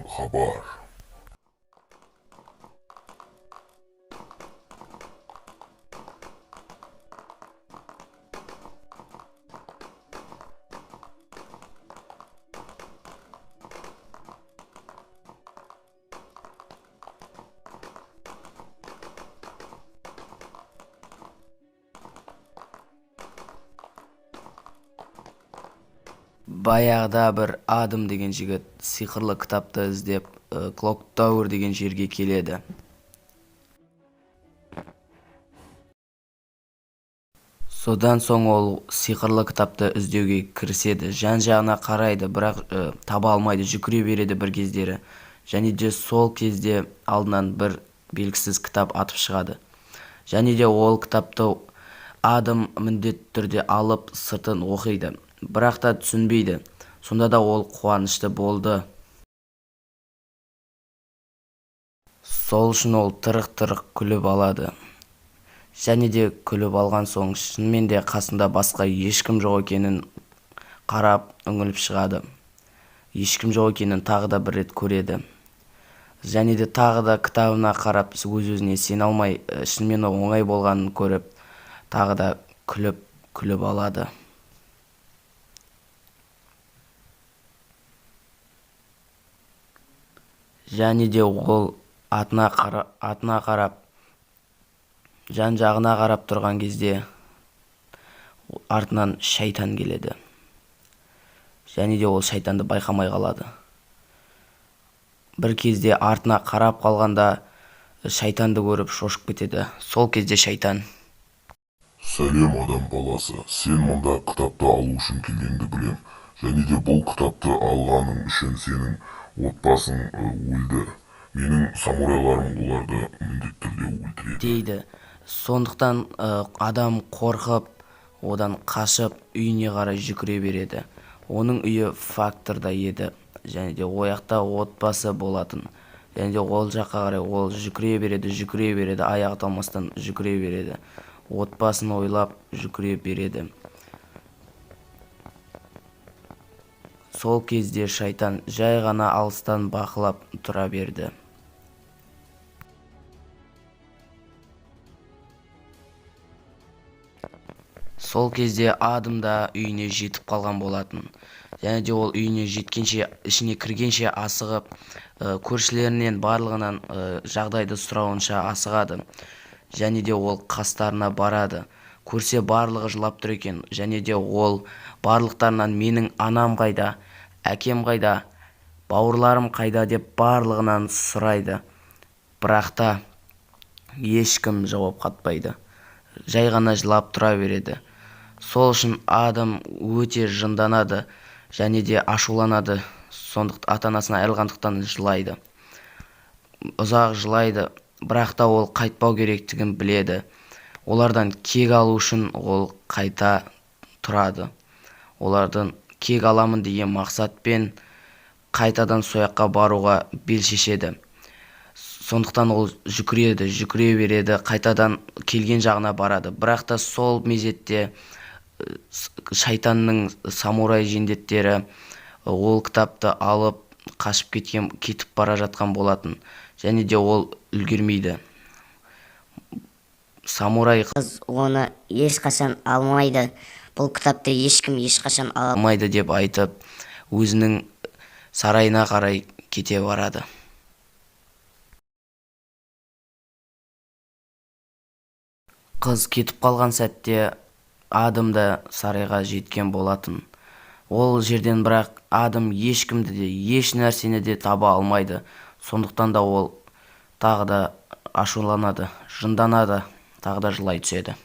Жаман хабар. Баяғыда бір Адам деген жігіт сиқырлы кітапты іздеп Clock Tower деген жерге келеді. Содан соң ол сиқырлы кітапты іздеуге кіріседі. Жан-жағына қарайды, бірақ таба алмайды, жүгіре береді бір кездері. Және де сол кезде алдынан бір белгісіз кітап атып шығады. Және де ол кітапты Адам міндетті түрде алып, сыртын оқиды. Бірақ та түсінбейді. Сонда да ол қуанышты болды. Сол үшін ол тырқ-тырқ күліп алады. Және де күліп алған соң шынымен де қасында басқа ешкім жоқ екенін қарап үңіліп шығады. Ешкім жоқ екенін тағы да бір рет көреді. Және де тағы да кітабына қарап өз-өзіне сене алмай, шынымен оңай болғанын көріп, тағы да күліп алады. Және де ол атына қарап, жан-жағына қарап тұрған кезде артынан шайтан келеді. Және де ол шайтанды байқамай қалады. Бір кезде артына қарап қалғанда шайтанды көріп шошып кетеді. Сол кезде шайтан: Сәлем, адам баласы. Сен мұнда кітапты алу үшін келгеніңді білем. Және де бұл кітапты алғаның үшін сенің отбасың өлді. Менің самурайларым оларды міндетті түрде өлтіреді, дейді. Сондықтан адам қорқып, одан қашып, үйіне қарай жүгіре береді. Оның үйі факторда еді. Және де ояқта отбасы болатын. Және де ол жаққа қарай ол жүгіре береді, жүгіре береді, аяғы талмастан жүгіре береді. Отбасын ойлап жүгіре береді. Сол кезде шайтан жай ғана алыстан бақылап тұра берді. Сол кезде Адам да үйіне жетіп қалған болатын. Және де ол үйіне жеткенше, ішіне кіргенше асығып, көршілерінен барлығынан жағдайды сұрауынша асығады. Және де ол қастарына барады. Көрсе, барлығы жылап тұр екен. Және де ол барлықтарынан менің анам қайда, әкем қайда, бауырларым қайда деп барлығынан сұрайды. Бірақ та ешкім жауап қатпайды. Жай ғана жылап тұра береді. Сол үшін Адам өте жынданады және де ашуланады. Сондықтан ата-анасынан айырылғандықтан жылайды. Ұзақ жылайды, бірақ та ол қайтпау керектігін біледі. Олардан кек алу үшін ол қайта тұрады. Олардан кек аламын деген мақсатпен қайтадан сояққа баруға бел шешеді. Сондықтан ол жүгіреді, жүгіре береді, қайтадан келген жағына барады. Бірақ та сол мезетте шайтанның самурай жендеттері ол кітапты алып қашып кетіп бара жатқан болатын. Және де ол үлгермейді. Самурай қыз оны ешқашан алмайды. Бұл кітапты ешкім ешқашан ала алмайды деп айтып, өзінің сарайына қарай кете барады. Қыз кетіп қалған сәтте Адам да сарайға жеткен болатын. Ол жерден бірақ Адам ешкімді де, еш нәрсені де таба алмайды. Сондықтан да ол тағы да ашуланады, жынданады, тағы да жылай түседі.